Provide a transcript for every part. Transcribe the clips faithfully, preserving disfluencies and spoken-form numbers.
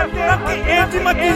Nang ke-em ji mati.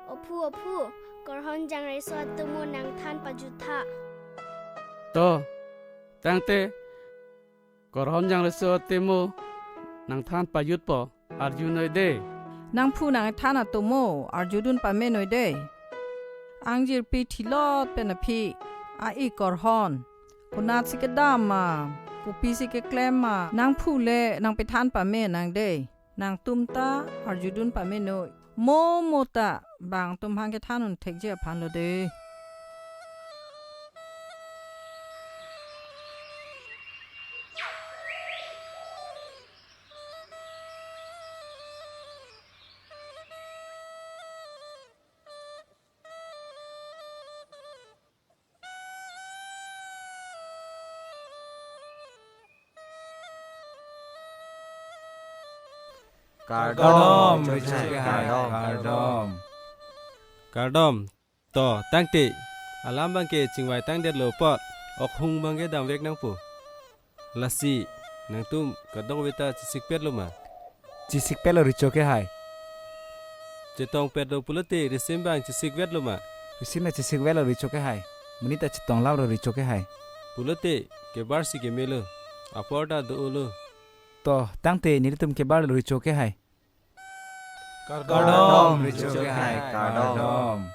Ophu, ophu, Korhon jangreso atomo nangthan pajut tha. To, tangte, Korhon jangreso atomo nangthan pajutpo, arjunoi de. Nangphu nangthan atomo arjudun pamenoi de. Angjirpi thilot pen aphi, a-ik Korhon, konatsi kedam ma, kopisi keklem ma, nangphu le nangpethan pame nang de. Nangtum ta arjudun pamenoi. Mo mo ta bang atum aphan kethan un thekji aphan lo de. Kardom, kardom, Richard, richard, kardom, kardom. Kardom. Kardom. To, tangte. Alam abangke chingvai tangdetlo apot, okhung abangke damvek nangpo. Lasi, nangtum kadokave ta chesikpetlo ma? Chesikpetlo Richo ke hai. Chetongpetlo pulote risim abang chesikvetlo ma? Risim ta chesikvetlo Richo ke hai. Monit ta chetong laplo Richo ke hai. Pulote kebarsi kemelo. Apor ta do-olo. To, tangte nelitum kebarlo Richo ke hai. Kardom, Richo ke hai, kardom.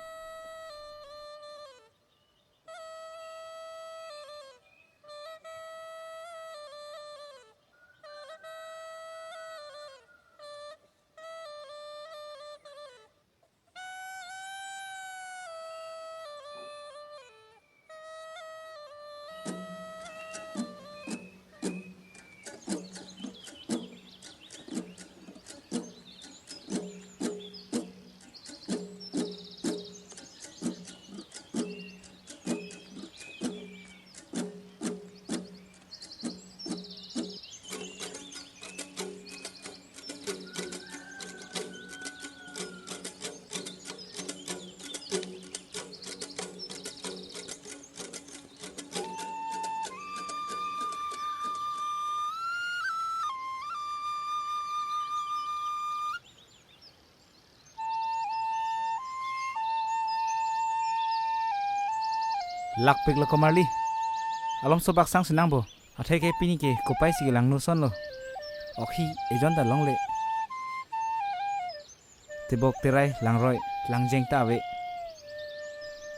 Lakpiklo komarli. Alomso bak sang sinang bo. Atheke pini ke kopai si kelang nuson lo. Okhi ejon ta longle. Tebok terai langroi langjeng ta ave.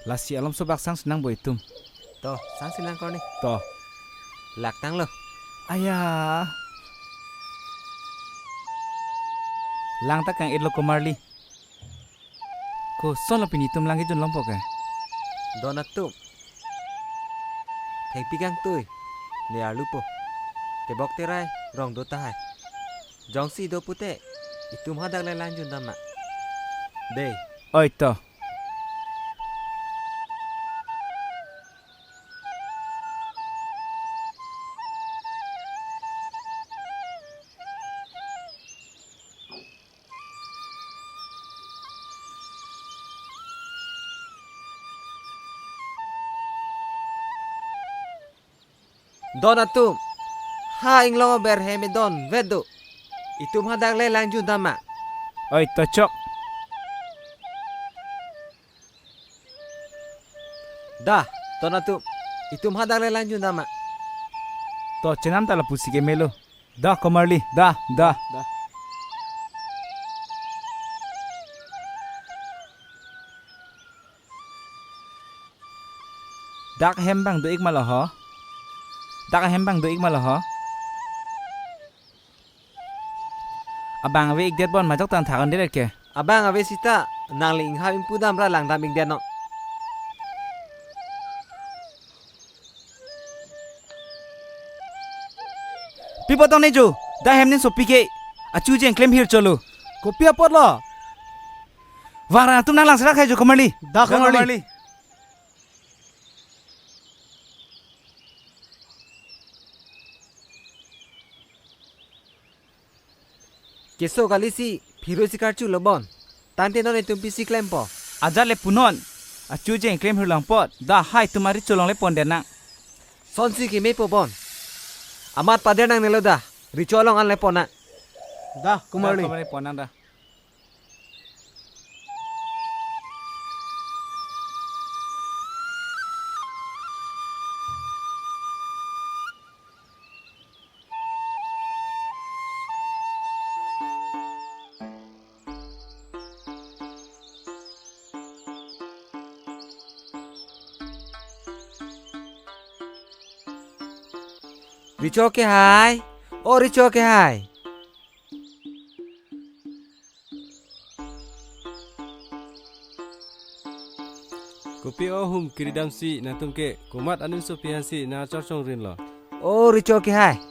Lasi alomso bak sang sinang bo itum. To, sang sinang korni. To. Lak tanglo. Aya. Lang ta kang-etlo komarli. Koson lo pini itum lang kejun lompo ke? Don atum. Thengpi kangtui. Ne arlupo. Tebok terai rong do tahai. Jongsi do pute, itum hadak le lanjun dam ma. Dei. Oi to. Don atum. Ha inglong berhe me don vedo. Itum hadak le langjun dam ma. Oi, to chok. Da, don atum. Itum hadak le langjun dam ma. To chenam ta lapusi kemelo. Da komarli, da, da. Da. Dak hem abang do-ik ma lo ho? Dak hem abang do-ik ma lo ho? abang ave-ikdet bon majok tang thak-ondet ke. Abang ave sita, nangli inghap ingpu damra langdam-ikdet non. Pi apot tong ne jo, dak hem ninsopi ke achu je ingklem hircholo. Kopi apotlo? Vangrang atum nanglang serak hai jo, komarli. Dak, komarli. Keso kali si phiro si karchulo bon. Tangte non itum pisi klempo? Ajat le punon. Achu je ingklem hirlong apot, dak hai atum ari cholong le pondet nang. Sonsi kemepo bon. Amat pader nangnelo dak. Richo along an le pon nang. Dak, komarli. Dak, komarli, pon nang dak. Richo kehai, o Richo kehai. Kopi ahum kiri damsi nangtum ke, komat animsopi aphansi nang achor chongrinlo? O Richo kehai,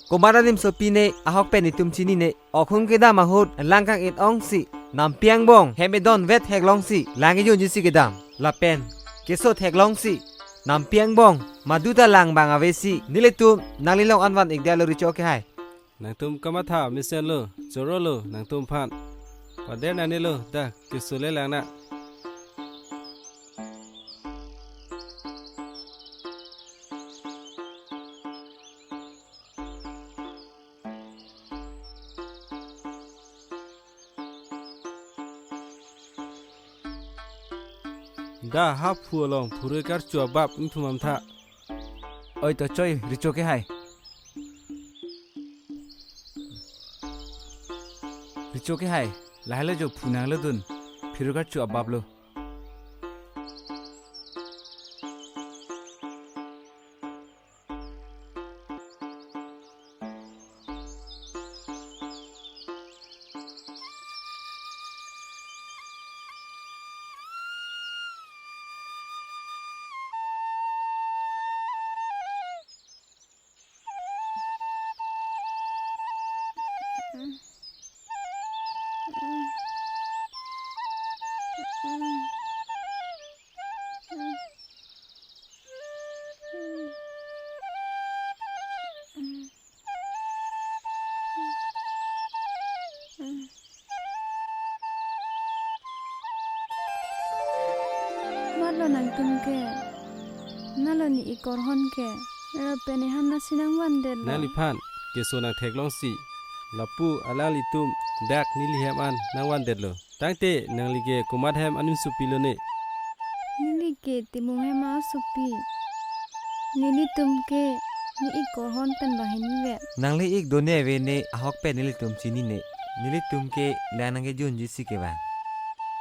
komat animsopi ne ahok pen itum chinine. Okhum kedam ahut lang kang-it ongsi, nampi angbong hem edon vet theklongsi lang kejunji si kedam. Lapen keso theklongsi, nampi angbong maduta lang abang avesi nelitum nanglilong an van-ikdetlo Richo kehai. Nangtum kamatha mesenlo, chorolo nangtum aphan. Pader nangnelo, dak keso le lang nang. Dak ha phu along phurui karchu abap ingthum-am tha. Oi to choi, Richo kehai. Richo kehai, lahelo jo phu nanglodun, phurui karchu abaplo. Matlo nangtum ke, nalo ne-ik korhon ke, lapen ne han nasi nangvandetlo. Nangliphan keso nangtheklongsi, lapu alanglitum dak neli hem an nangvandetlo. Tangte nangli ke komat hem animsopilo ne? Neli ke Timung hem asopi. Nelitum ke ne-ik korhon pen banghinivet. Nangli-ik done ave ne ahok pen nelitum chinine. Nelitum ke lang nangkejunji si kevang.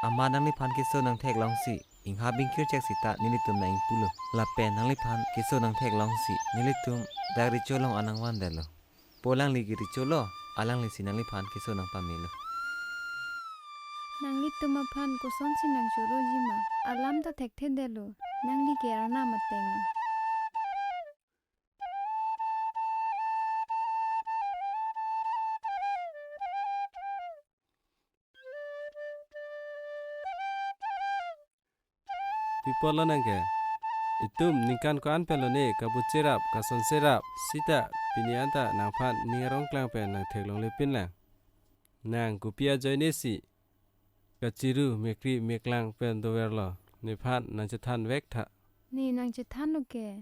Amat nangliphan keso nangtheklongsi, inghap ingkir chek sita nelitum nang-ingpulo. Lapen nangliphan keso nangtheklongsi, nelitum dak Richo along an nangvandetlo. Po alangli ke Richolo, alanglisi nangliphan keso nangpamelo. Nanglitum aphan kosonsi nangchoroji ma? Alam ta thekthedetlo, nangli ke arnam atenglo. Pi apotlo nang ke? Itum ningkan ko-an pen lone kabu cherap, kason cherap, sita pini anta nangphan ning arong klang pen nangtheklongle pinlang. Nang kopi ajoine si kachiru mekri meklang pen doverlo, nephan nangchethanvek tha. Ne nangchethanlo ke,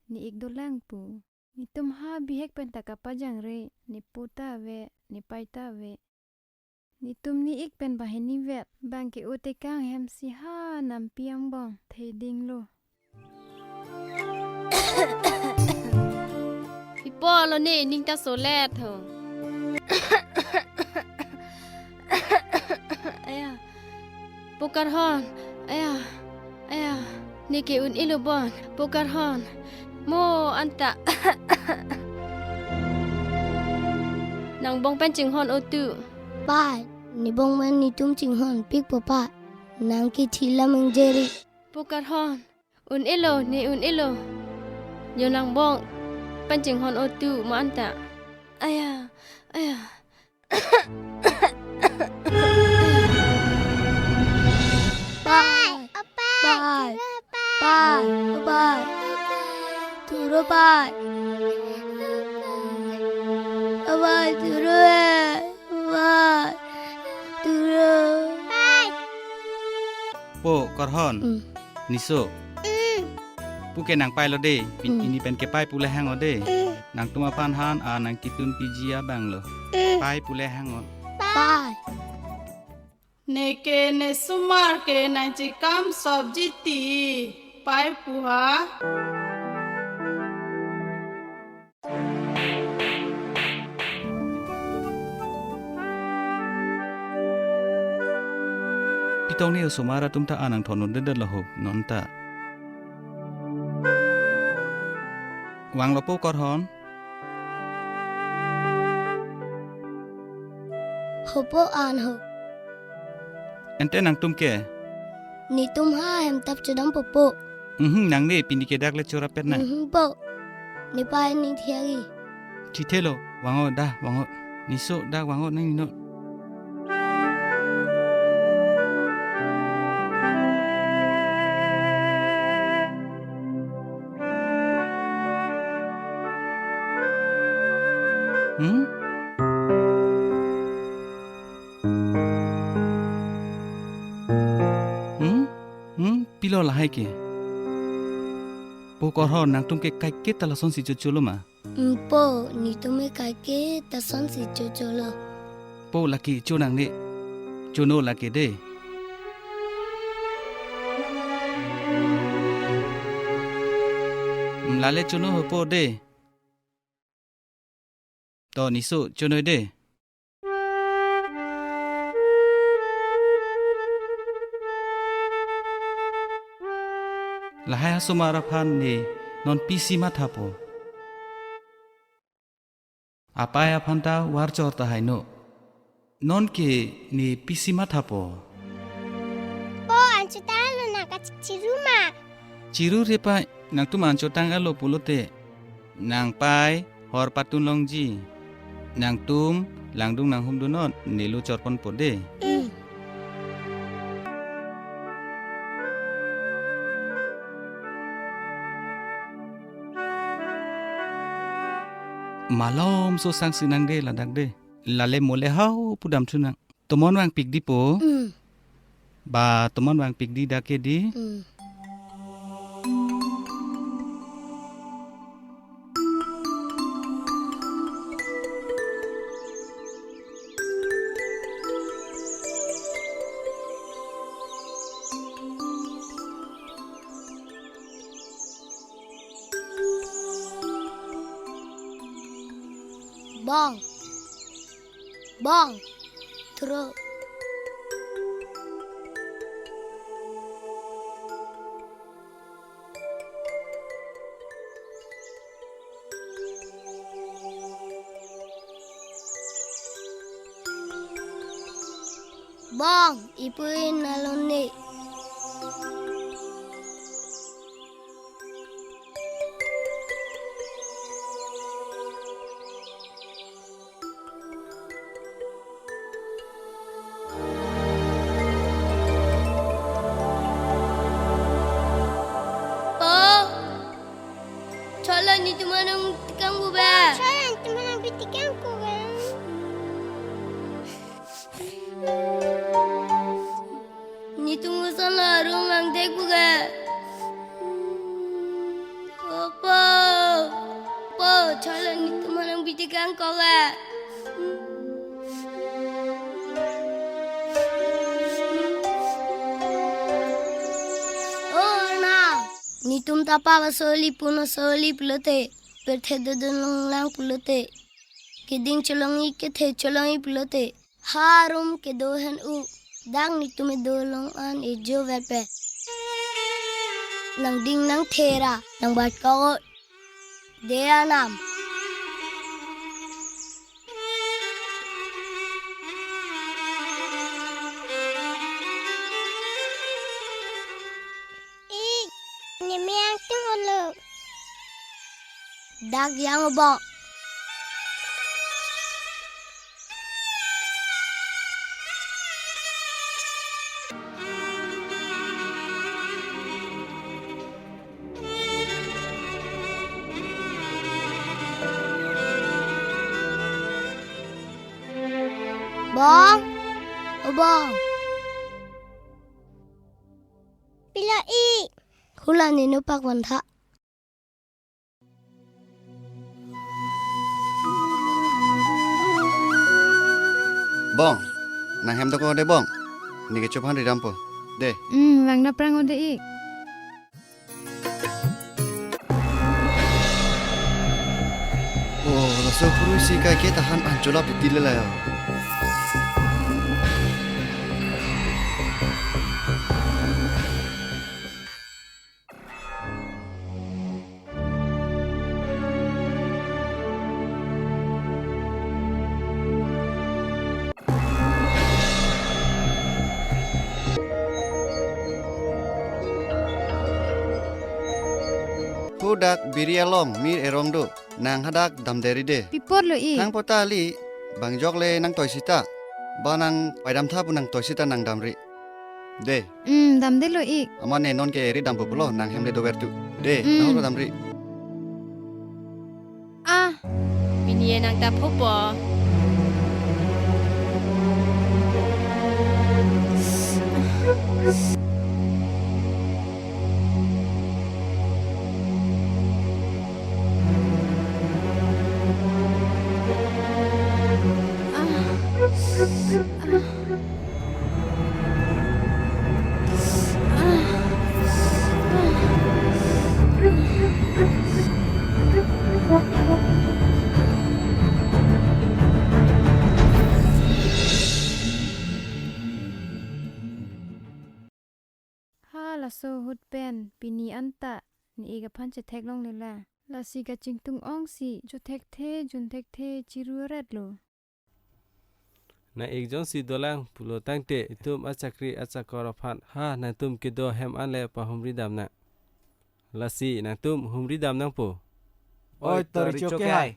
ne-ik dolang pu. Netum ha bihek pen ta kapajangre, nepo ta ave, nepei ta ave. Netum ne-ik pen banghinivet, bang ke-o tekang hem si ha nampi angbong thedinglo. Pi apotlo ne ning ta solet ho? Aya, po karhon, aya. Aya, ne ke un-elo bon, po karhon. Mo anta. Nang bong pen chinghon otu. Pai, ne bong pen netum chinghon pikpo pai. Nang kithi lam ingjeri. Po Karhon, un-elo, ne un-elo. Jo nang bong pen chinghon otu ma anta. Aya, aya. Pai, pai, pai, pai, pai. Turo pai. Pai, turo eh. Pai. Turo. Pai. Po, Karhon. Hmm. Niso. Hmm. Puke nang pailo de. Pin-, Hmm. pini pen ke pai pule hang o de. Hmm. Nangtum aphan han a nang kitun piji abang lo. Hmm. Pai pule hang o. Pai. Neke ne sumar ke nang chikam sobji ti pai puha. Pitong ne osomar atum ta anang thonun dedet lahok non ta. Vanglo po Karhon. Hopo an ho. Ante nangtum ke? Netum ha hem tap chodam po po. Mhm, nang ne pini ke dak le chorapet na. Mhm, po. Ne pai ne thiagi. Chithelo, vang o dah, vang o. Niso dah vang o nang ino. Hmm? Hmm? Hmm? Pilo lahai ke? Po Karhon, nangtum ke kaike ta lasonsi chocholo ma? Hmm, po, netum ke kaike ta lasonsi chocholo. Po lake cho nang ne. Chono lake de. Hmm, lale chono ho po de. To Niso, chonoi de. Lahai asomar aphan ne non pisi mathapo. Apai aphan ta varchor tahai no. Non ke ne pisi mathapo. Po, an chotanglo, nang kachik chiru ma? Chiru re pai, nangtum an chotanglo pulote. Nang pai hor patun longji. Nangtum langdung nanghumdun non, nelo chorponpo de. Mm. Malomso sangsi nang de ladak de. Lale mole hau pudam thu nang. Tomon vangpik di po. Mm. Ba tomon vangpik di dak ke di. Mm. Bong. Bong. Turo. Bong, ipu in alone. Po, cholo netum anong tikang bu ba. Cholo netum anong pitikang ko ba. Netum usan lo arum angdek buka. Opo. Po, cholo netum anong pitikang koka. O na. Netum ta papa soli puno soli pulote. Pirthe dodun longlang pulote. Keding cholongji kethe cholongji pulote. Ha arum kedo hen u, dak netum kedo along an ejo verpe. Nangding nangthera, nangbat ko de anam. Dak yang o bong. Bong, o bong. Pilo ik. Hula ninu pak vantha. Bong, nang hem dokok de bong. Ne kecho aphan ridampo. De. Hmm, vang na prang o de ik. Oh, laso puru isi kaike tahan an cholap titi le la ya. Hudak biri along mir erong do, nang hadak damde ri de. Pi apot lo ik? Thang pota ali, bang jok le nang toi sita. Ba nang paidam tha pu nang toi sita nang damri. De. Hmm, damde lo ik. Amat ne non ke eri dampo pulo, nang hem le dover tu. De, hmm, nang lo damri. Ah, pini e nang ta phopo. Ha, laso ahut pen pini anta ne ik aphan chethek longle la. Lasi kachingtung ong si chothekthe, junthekthe, chiru ret lo. Nang ik jongsi dolang pulo tangte itum achakri achakor aphan, ha, nangtum kedo hem an le pahumri dam nang. Lasi nangtum humri dam nangpo. Oi, oi, to ri chok ke hai.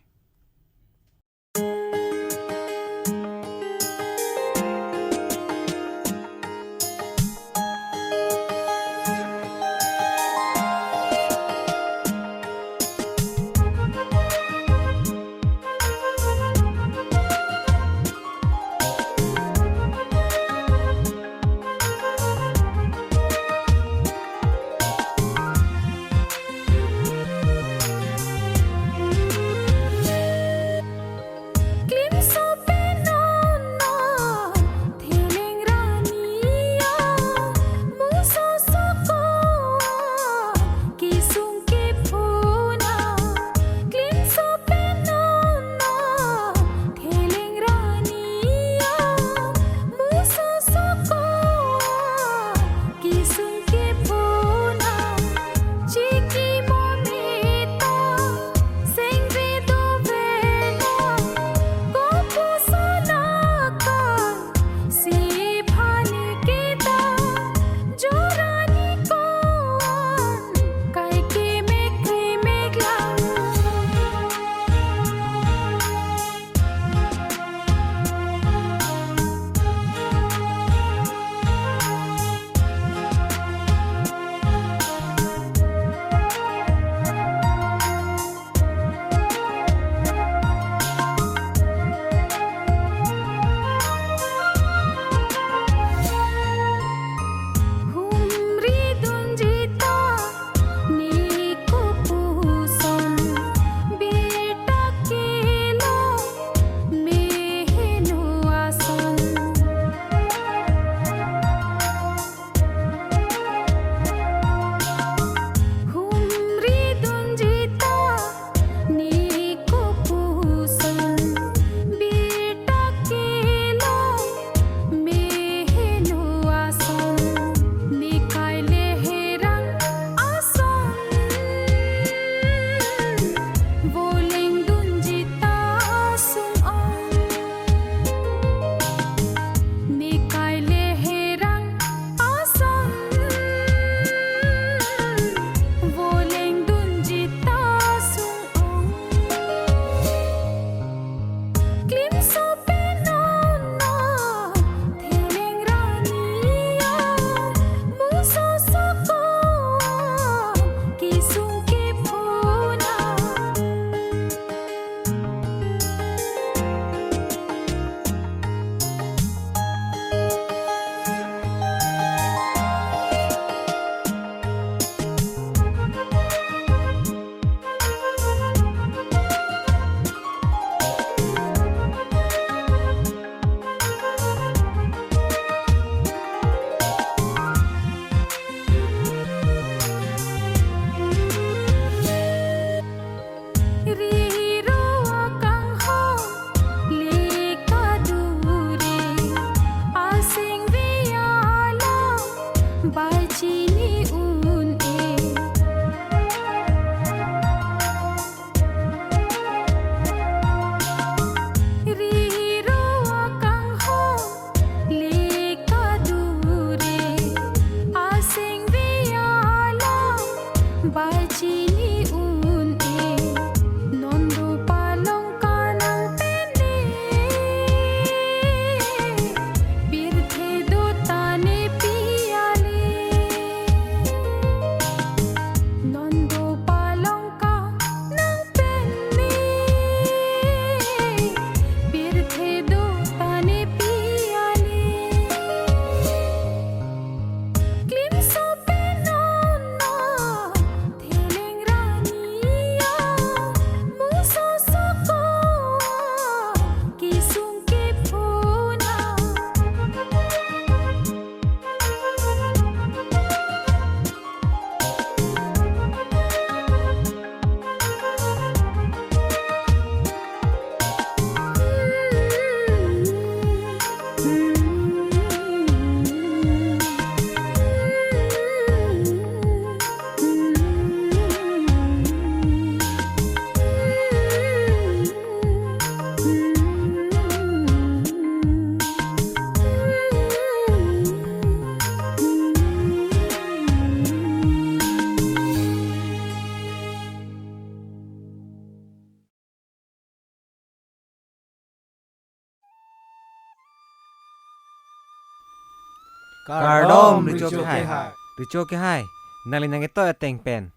Kardom, Richo Kehai. Richo Kehai, nangli nangketo ateng pen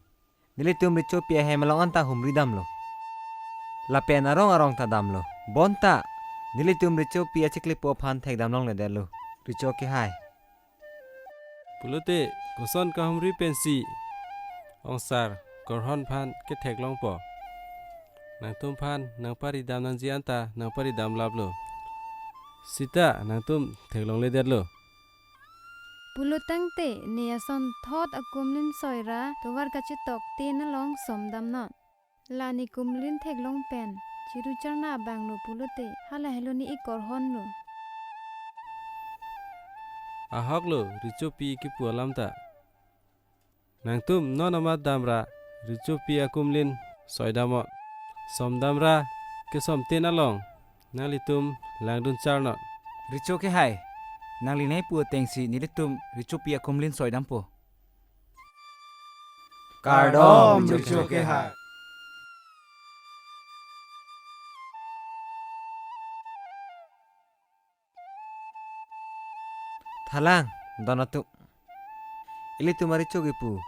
nelitum Richopi ahem along anta humri damlo. Lapen arong arong ta damlo. Bonta nelitum Richopi achiklepo aphan thekdam longledetlo, Richo Kehai. Pulote, koson kahumri pensi ongsar Korhon aphan ketheklongpo? Nangtum aphan nangparidam nangji anta nangparidam laplo. Sita nangtum theklongledetlo. Pulotangte ne asonthot akumlin soira tovar kachetoktin along somdamnon. La ne kumlin theklong pen chiru charna abanglo pulote, hala helo ne ik Korhonlo. Ahoklo Richopi kipu alam ta. Nangtum non amat damra Richopi akumlin soidamnon. Somdamra kesomtin along nanglitum langdun charnon. Richo Kehai, nangli nangpu atengsi nelitum Richopi akumlin soidampo. Kardom, Richo Kehai. Thalang, don atum. Ilitum aricho kipu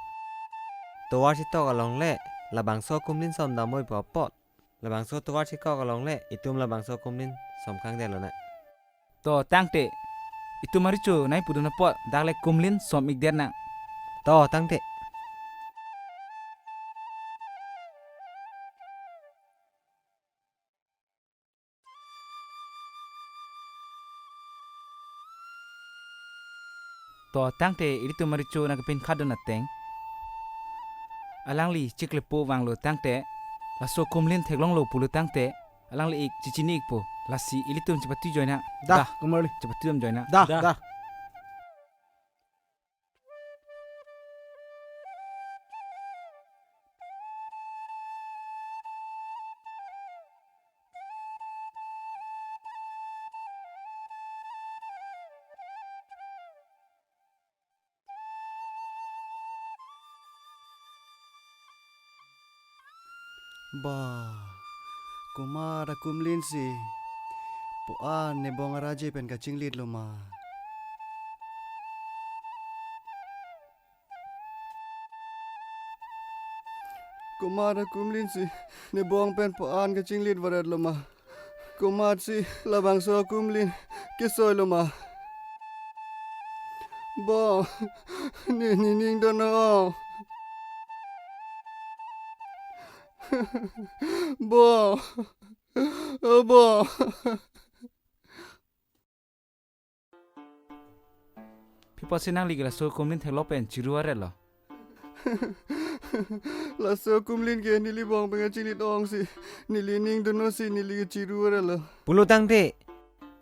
tovar chetok along le labangso akumlin somdamnoi pu apot. Labangso tovar chekok along le itum labangso akumlin somkangdetlo na. To tangte, itum aricho nangpudun apot dak le kumlin som-ikdet nang. To tangte. To tangte ilitum aricho nangkepinkhatdun ateng, alangli chiklepo vanglo tangte, laso akumlin theklonglo pulo tangte, alangli ik chechini-ikpo, lasi ilitum chepatu join nang. Dah, dah, kumar li. Chepatu dam join nang. Dah, dah. Dah. Ba, komat akumlin si po-an nebong araje pen kachinglitlo ma? Komat akumlin si nebong pen po-an kachinglitvaretlo ma? Komatsi labangso akumlin kesoilo ma? Bo, ne, ne ning dono. Bo. O bo. Pi apotsi nangli ke laso akumlin theklong pen chiru-arelo? Laso akumlin ke neli bong pen kachinglitong si, neli ning dono si neli ke chiru-arelo. Pulo tangte,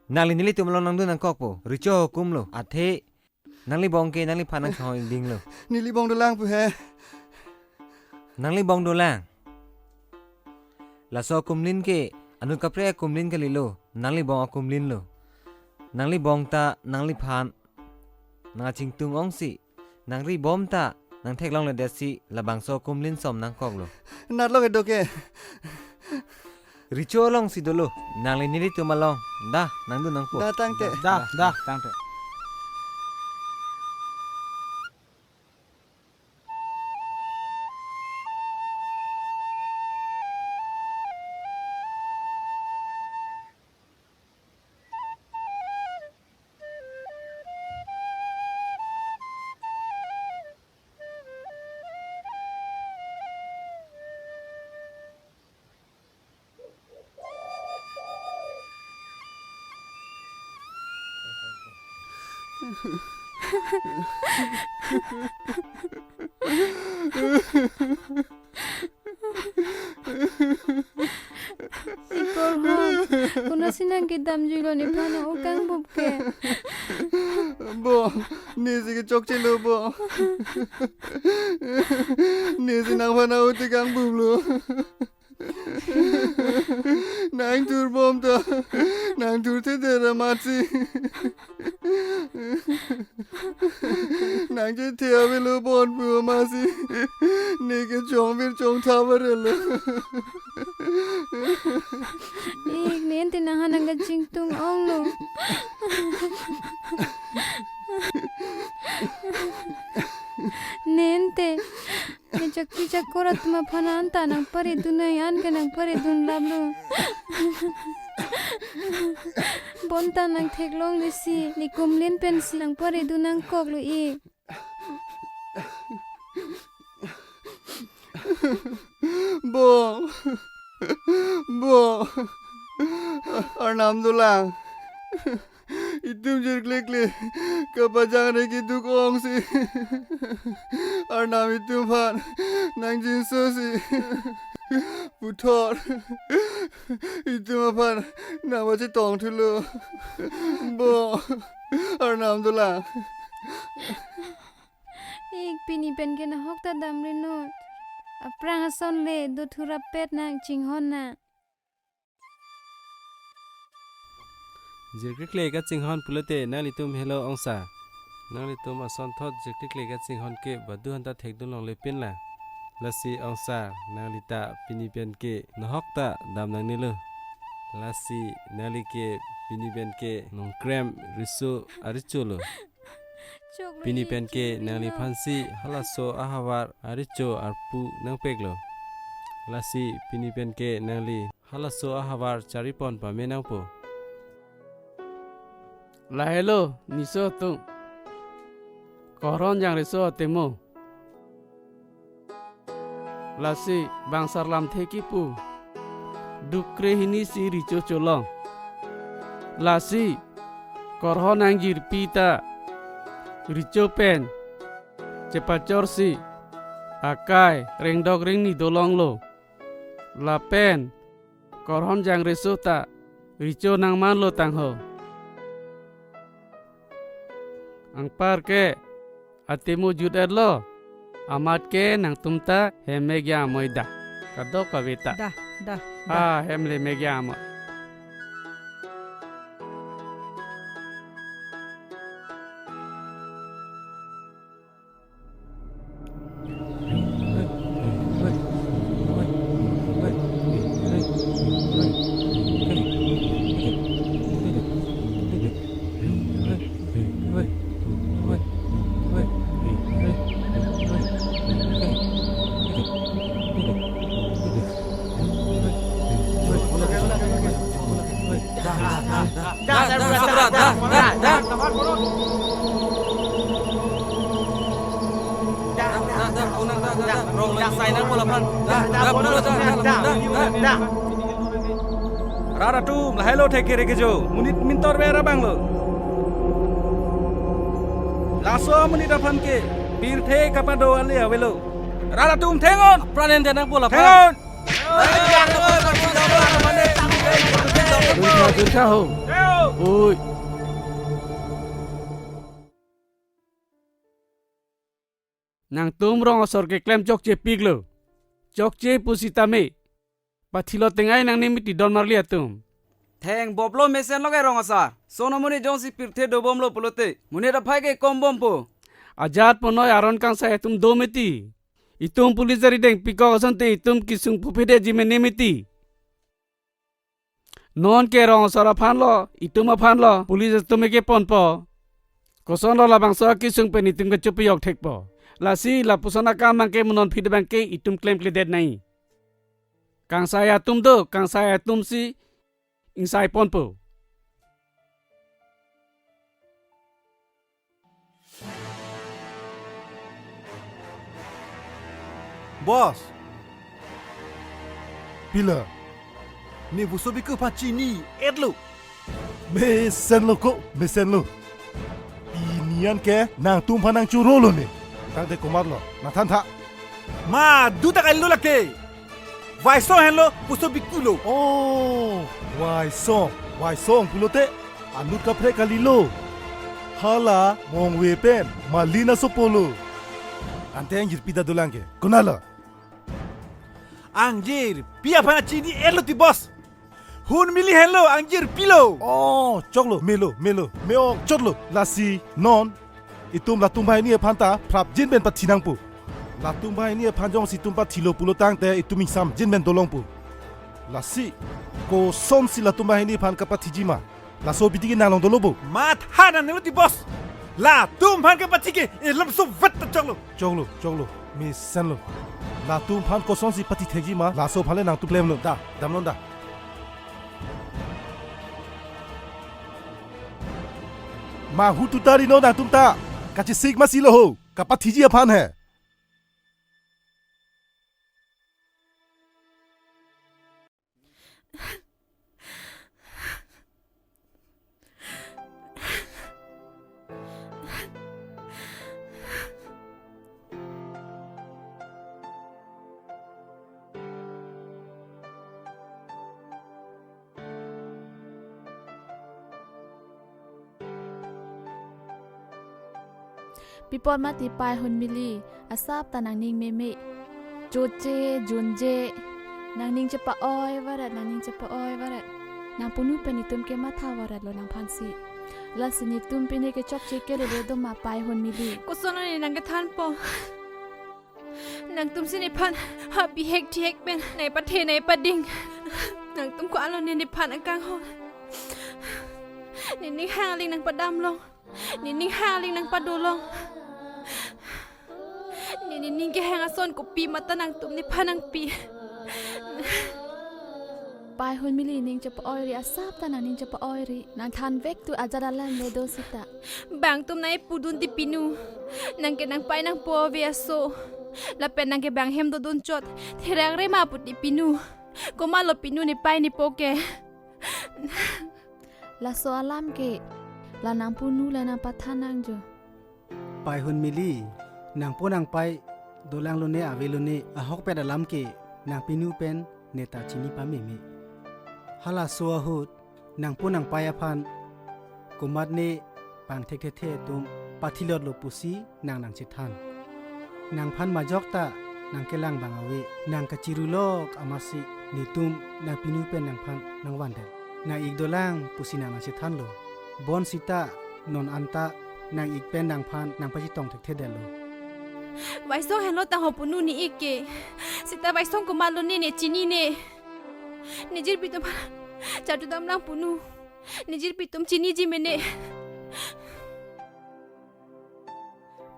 nangli nelitum along nangdun nangkokpo, Richo akumlo, athe nangli bong ke nangliphan nangchong-ikdinglo. Neli bong dolang pu he. Nangli bong dolang. Laso akumlin ke anut kaprek akumlin kalilo, nangli bong akumlinlo. Nangli bong ta nangliphan nangkachingtung ongsi, nangri bom ta nangtheklongledetsi labangso akumlin som nangkoklo. Natlo kedo ke. Richo alongsi dolo, nangli nelitum along. Dah, nangdun nangpo. Dah, tangte. Dah, dah, tangte. Ikorhon, konatsi nangkedamjuilo nephan o kangbup ke? Bo, nesi kechokchelo bo. Nesi nangphan ahut kangbuplo. Nangthur bom ta, nangthur thedera amatsi. Nangchethe avelo bon pu amatsi. Ne ke chongvir chongtha averelo. Ik, ne ante nangphan nangkachingtung onglo. atum aphan anta nangparedun nang, an ke nangparedun laplo. Bonta nangtheklonglesi, nikum lin pensi nangparedun nangkoklo ik. Bo. Bo. Arnam dolang. Itum jirklikli kapajangre keduk ongsi Arnam itum aphan nangjinsosi puthot itum aphan nangpachetongthulo. Bo, Arnam dolang. Ik, pini pen ke nahok ta damri non. Aphrang ason le do thurapet nang, chinghon nang. Jirklikli kachinghon pulote nanglitum helo ongsa. Nanglitum asonthot jirklikli kachinghon ke badu anta thekdun longlepin la. Lasi ongsa, nangli ta pini pen ke nahok ta dam nangnelo. Lasi nangli ke pini pen ke Nongkrem riso aricholo. Choklo, pini pen ke choklo nangliphansi halaso ahavar aricho arpu nangpeklo. Lasi pini pen ke nangli halaso ahavar charipon pame nangpo. Lahelo, niso atum. Korhon jangreso atemo. Lasi bangsar lamthe kipu. Dukre hini si richo cholong. Lasi Korhon angjirpi ta richo pen chepachorsi akai rengdok rengni dolonglo. Lapen Korhon jangreso ta richo nangmanlo tangho. Anpar ke atemo jut-etlo. Amat ke nangtum ta hem megya amoi dak. Kadokave ta. Dah, dah, dah. Ah, hem le megya amoi. Rat atum, lahelo thek kere kejo, monit mintor vera banglo. Laso amonit aphan ke pirthe kapado ale avelo. Rat atum, thengon. Pranen denang bola, thengon. Durkha, durkha ho. Oi. Nangtum rong asor keklem chokche piklo. Chokche pusitame pathilo tengai nangne miti don marli atum. Theng boplo mesenlo ke rong asar. Sono monit jongsi pirthe dobomlo pulote monit aphai ke kombompo. Ajat ponoi aron kangsai atum do miti. Itum police arideng pikok asonte itum kesung puphe detji mene miti. Non ke rong asor aphanlo, itum aphanlo, police atum ke ponpo. Kosonlo labangso akesung pen itum kechopiyok thekpo. Lasi lapuson akam abangke mo non phit abangke itum klemkledet nai. Kangsai atum do, kangsai atum si ingsai ponpo. Boss. Pila? Ne Puso Biku aphan chini-etlo. Mesenlo ko, mesenlo. Pini an ke nangtum aphan nangchorolo ne. Tangte komatlo, nangthan tha. Ma, duta kalilo lake. Waisong henlo, Puso Biku lo. Oh, Waisong, Waisong pulote anut kaprek kalilo. Hala mongve pen Malin asopolo. Ante angjirpi ta dolang ke. Konatlo? Angjirpi aphan chini-etlo ti boss. Hun mili henlo, angjirpi lo. Oh, choklo, melo, melo, me-ong chotlo. Lasi non itum latum banghini aphan ta phrapjin pen pathi nangpo. Latum banghini aphan jongsi itum pathilo pulo tangte itum ingsamjin pen dolongpo. Lasi kosonsi latum banghini aphan kapathiji ma? Laso abidi ke nang along dolo bo. Matha nangnelo ti boss. Latum aphan kapathi ke elam so vet ta choklo. Choklo, choklo. Mesenlo. Latum aphan kosonsi pathi thekji ma, laso aphan le nangtum klemnon ta, damnon ta. Mahu tuta ri non nangtum ta, kachesik masi lo ho, kapathiji aphan he. Pi apot mati Pai Hunmili, asap ta nangning meme. Choche, junje, nangning chepa-oi varet, nangning chepa-oi varet. Nangpunu pen netum kematha varet lo nangphansi. Lasi netum pine kechokche kelele do ma Pai Hunmili. Koson ne nangkethanpo. Nangtumsi nephan ha bihek thihek pen nangpathe nangpading. Nangtum ko-an lo ne nephan akanghon. Nening hang aling nangpadam long. Nening hang aling nangpado long. Ne nening kehang ason kopi mata nangtum nephan nangpi. Pai Hunmili, ning chepa-oi ri, asap ta nangning chepa-oi ri. Nangthan vek tu ajat alam le do sita. Bang atum nangpudun ti pinu. Nangke nangpai nangpo ave aso. Lapen nangke bang hem dodun chot. Therang re ma pu ti pinu. Komat lo pinu nepai nepo ke. Laso alam ke la nangpunu le nangpathan nangjo. Pai Hunmili, nangpo nangpai dolang lone ave lone ahokpet alam ke nangpinu pen neta chini pameme. Halaso ahut nangpo nangpai aphan komat ne pangthek thethe atum pathilot lo pusi nang nangchethan. Nangphan majok ta nangkelang bang ave, nang kachirulok amatsi netum nangpinu pen nangphan nangvandet. Nang-ik dolang pusi nang nangchethan lo. Bonsita non anta nang-ik pen nangphan nangpachetong thekthedet lo. Vaisong henlo tangho punu ne-ik ke. Sita Vaisong komat lo ne ne chinine. Ne jirpi atum aphan chatu damlang punu. Ne jirpi atum chiniji mene.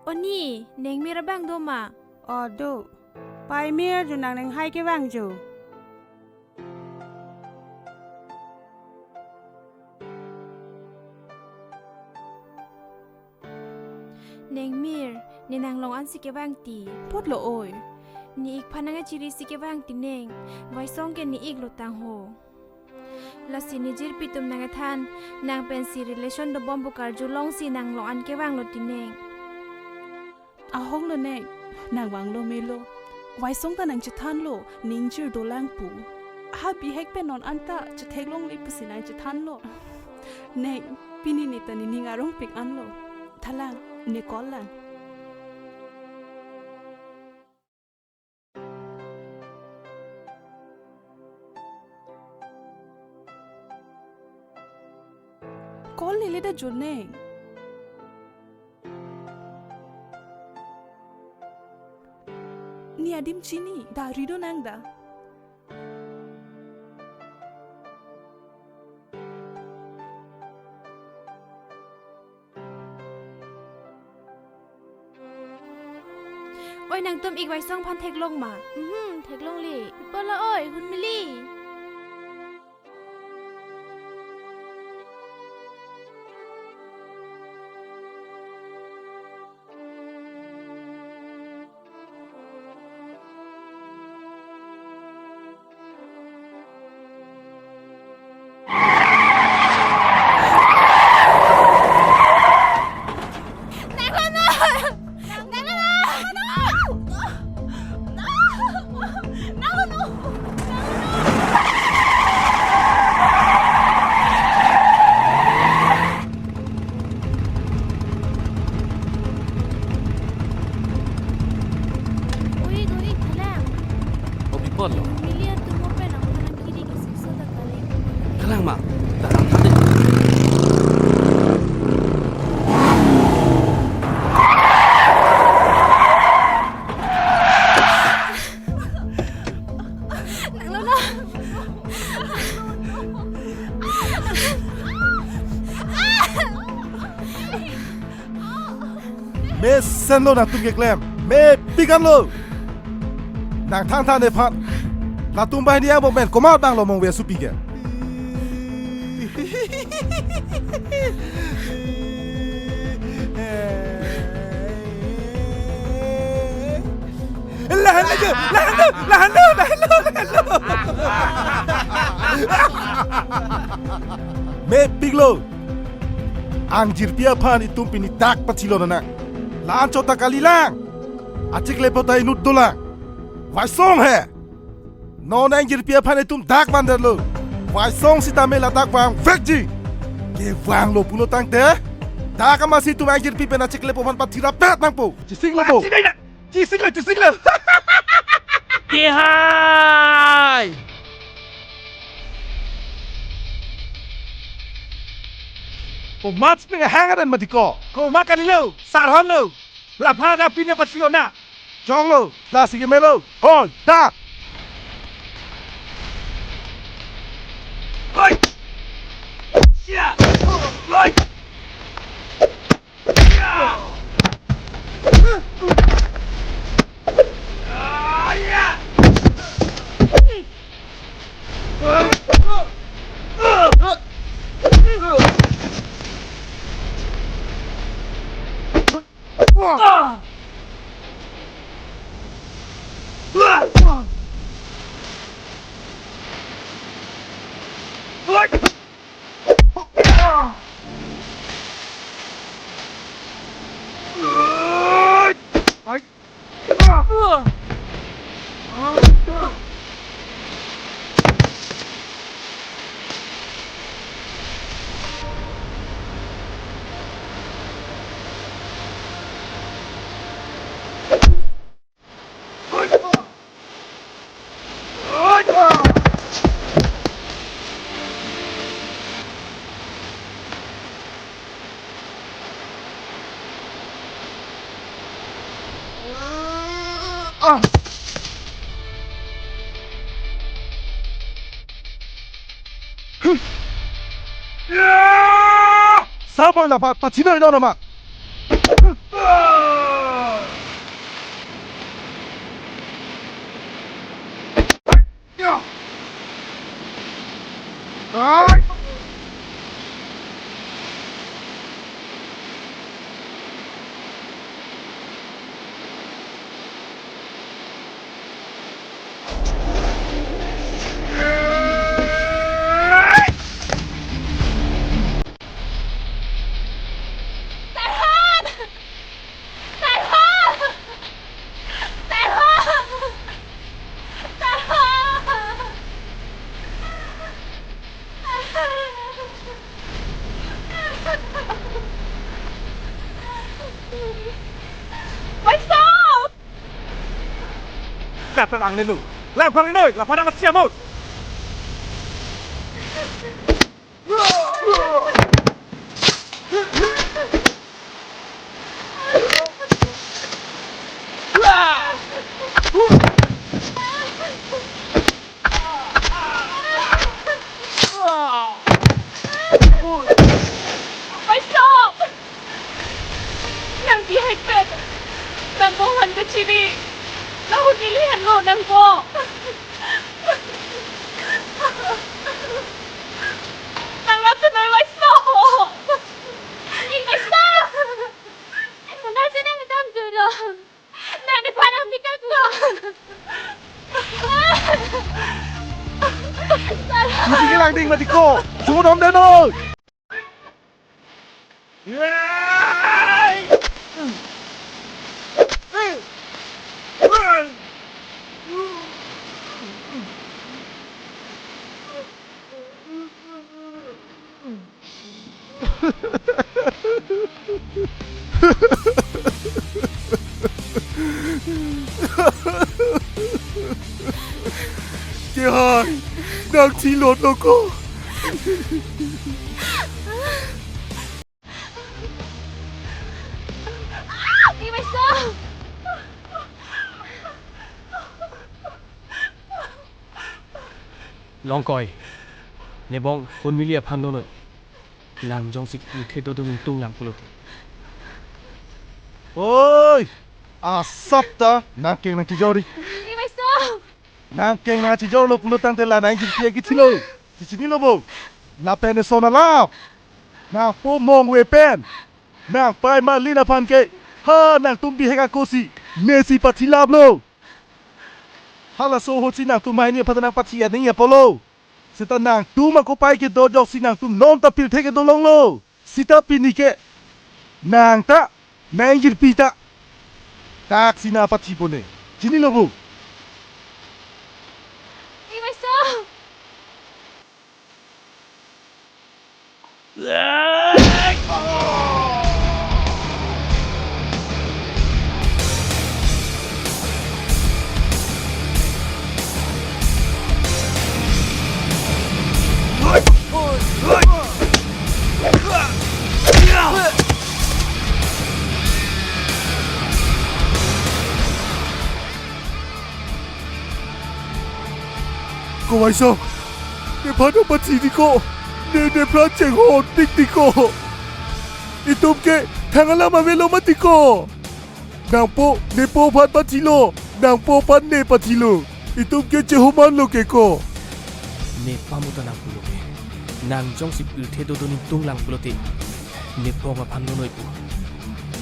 O ni, Nengmir abang do ma? O do. Pai Mir, jo nang nenghai kevang jo. Nengmir, ne nang long-ansi kevang ti. Apot lo oi. Ne-ik aphan nangkachirisi kevang ti neng. Vaisong ke ne-ik lo tangho. Lasi ne jirpi atum nangkethan, nang pensi relation dobom pu karjulongsi nang long-an kevang lo ti neng. Ahok lo neng, nang vanglo melo. Vaisong ta nangchethan lo, ning chir dolang pu. Ha bihek pen non anta chetheklongle pusi nangchethan lo. Neng, pini neta nening arong pik anlo. Thalang, ne call lang. Call lele da jo neng. Ne adim chini, da ri do nang da. Oi, nangtum ik Vaisong aphan theklong ma? Mhm, theklongle. Pi apot lo oi, Hunmili. Ui, guri thalang. O, pi apot lo? Mili atum open ang kanang kiri ke siksa ta kali. Thalang ma, thalang tadi. Nang lo no. Mesen lo nangtum keklem. Mepik anlo. Nang thangthan nephan. Latum banghini angbong pen komat bang lo mong ve supi ke. Lahenlo, lahenlo, lahenlo, lahenlo, lahenlo. Mepiklo. Angjirpi aphan itum pini dak pachilo nang. La-an chot ta kalilang. Achiklepo ta inut dolang. Vaisong he. Non angjirpi aphan itum dak vanderlo. Vaisong sitame ladak vangvekji. Kevanglo pulo tangte, dak amatsi itum angjirpi pen achiklepo aphan pathirapet nangpo. Chisinglo po. Chisinglo, chisinglo. Kehai. Komat pen hang adan mati ko. Komat kalilo, sarhonlo. Laphan apin ya pachilo na. Jonglo, la sige melo. Hoi, ta. Hoi. Sia. Hoi. Sia. Ah, ya. Sabar la pa, pachina ino nama. Tarhan! Tarhan! Tarhan! Tarhan! What's up? Kata ang nenu. Laphan noi, laphan ang siamot. Paisong! Nang bihek pen nang bohan kachiri, nang hutili henlo nangpo. Nang rap tunoi Paisong! Paisong! Nang si nang dam dulu. Nang di panang pikat ko. Mati kilang ding mati ko. Sumudom deno. Kehai, nang thilot lo ko. Longkoi, nebong kon mili aphan dono. Lang jongsi ingkhe dodun tung lang pulo. Oi, asap ta nangkeng nangkejori. Ni Paisong. Nangkeng nangchijorlo pulo tangte la nang-ingjirpi akethilo. Chechinilo bo. Lapen eson alam. Nangpo mongve pen nangpai Marlin aphan ke, ha, nangtum bihek akosi nesi pathilaplo. Halaso ahutsi nangtum hai ni aphan nangpathi aning apotlo. Seta nangtum akopai kedo ajoksi nangtum non ta pirthe kedo longlo. Seta pini ke nang ta nang-ingjirpi ta taksi nangpathi pone. Chinilo bo. Ih, Baisong. Ko Baisong, nephan pathi tiko, ne nephan chenghon tik tiko. Itum ke thang alam avelo mati ko. Nangpo, nepo aphan pathilo, nangpo aphan ne pathilo. Itum ke chehomanlo ke ko. Ne pamuta nangpulo ke. Nang jongsi pirthe dodo ningtung lang pulote, nepong aphan lo noi pu.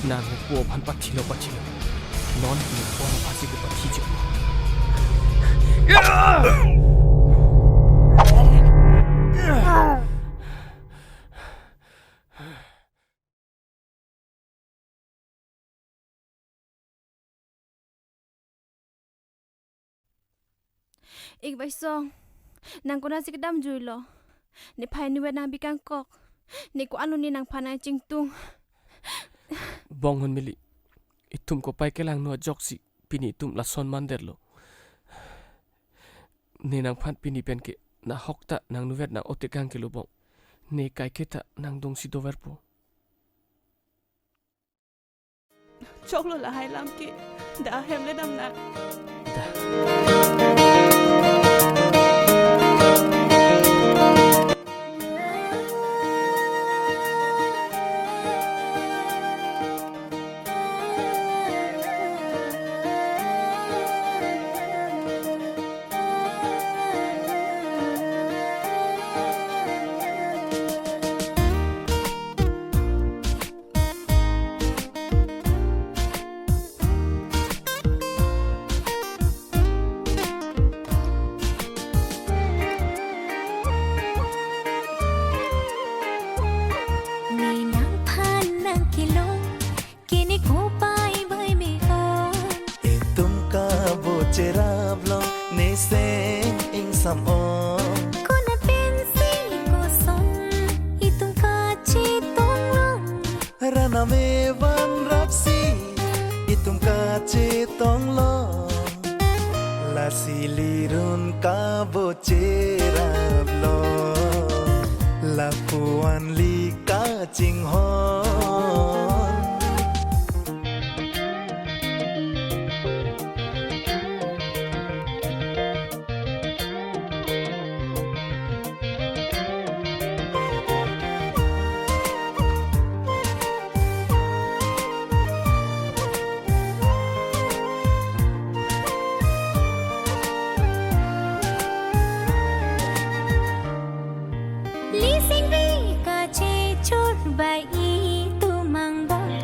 Nang nepo aphan pathilo pathilo. Non nepong aphansi kepathi jo. Ik Baisong, nang konatsi kedamjuilo? Nephan inutvet nangpi kangkok. Ne ko-an lo ne nangphan nangchingtung. Bonghon Mili, itum kopai kelangno ajoksi pini itum lason mandetlo. Ne nangphan pini pen ke nahok ta nangnutvet nang-otekang kelo bong. Ne kaike ta nangdongsi doverpo. Choklo lahai alam ke. Da hem le damnang. Da. Ne nangphan nangkelong, kene kopai bai me-o. Itum kabo cherap long, ne seng ingsam ong. Konat pensi koson, itum kachetong long. Ran ame vanrapsi itum kachetong long. Lasi lirun kabo cherap long. Lapuan li kachinghon. Lisingve kachechor bai itum angbong.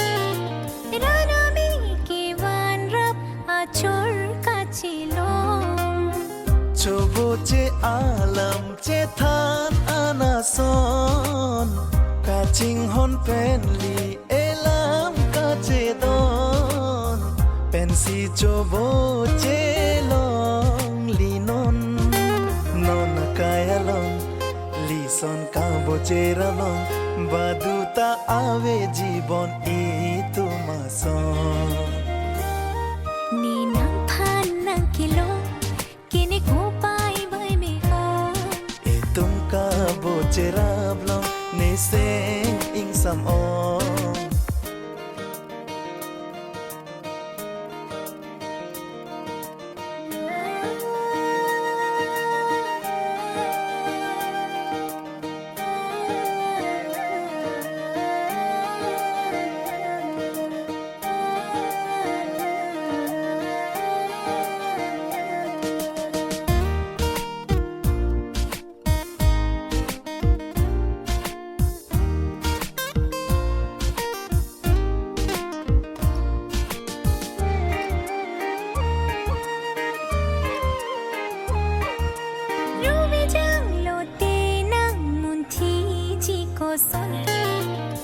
Ran ame ke vanrap achor kachelong. Chobo che alam chethan anason. Kachinghon pen li elam kachedon. Pensi chobo chelonglinon. Non akai along. Lison kabo cherap long, baduta ave jibon itum ason. Ne nangphan nangkelong, kene kopai bai me-o. Itum kabo cherap long, ne seng ingsam ong.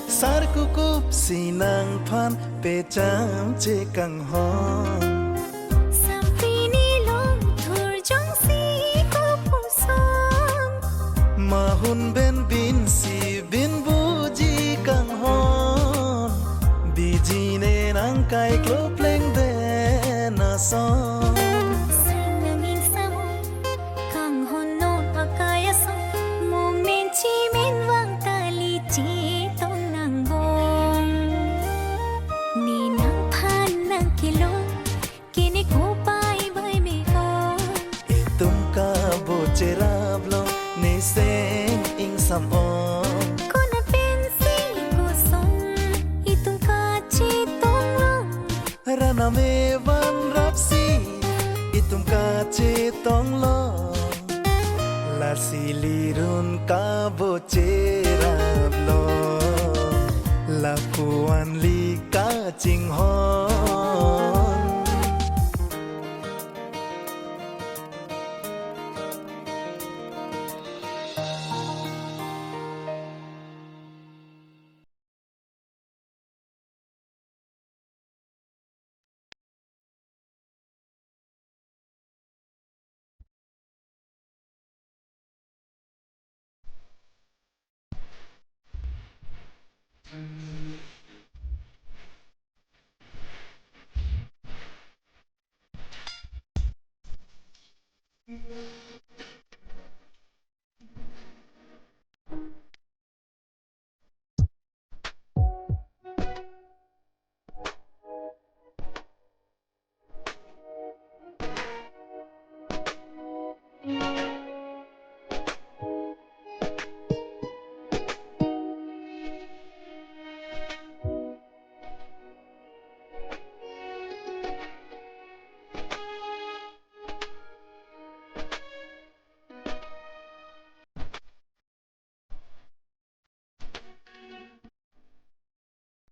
Sarkukup si nangphan pecham che kanghon. Sampini long thur jongsi kopuson. Mahun ben bin si bin buji kanghon. Biji ne nangkai klo pleng den ason. Sing nanging samo kanghon non akai ason. Momen chimen vang kali chetong nangbong. Ne nangphan nangkelo kini kopai bai me-o. Itum kabo cherap long ne seng ingsam ong. Kona pensi koson itum kachetong long. Raname van rapsi itum kachetong long. Lasi lirun kabo cherap long. Lapuan li kachinghon.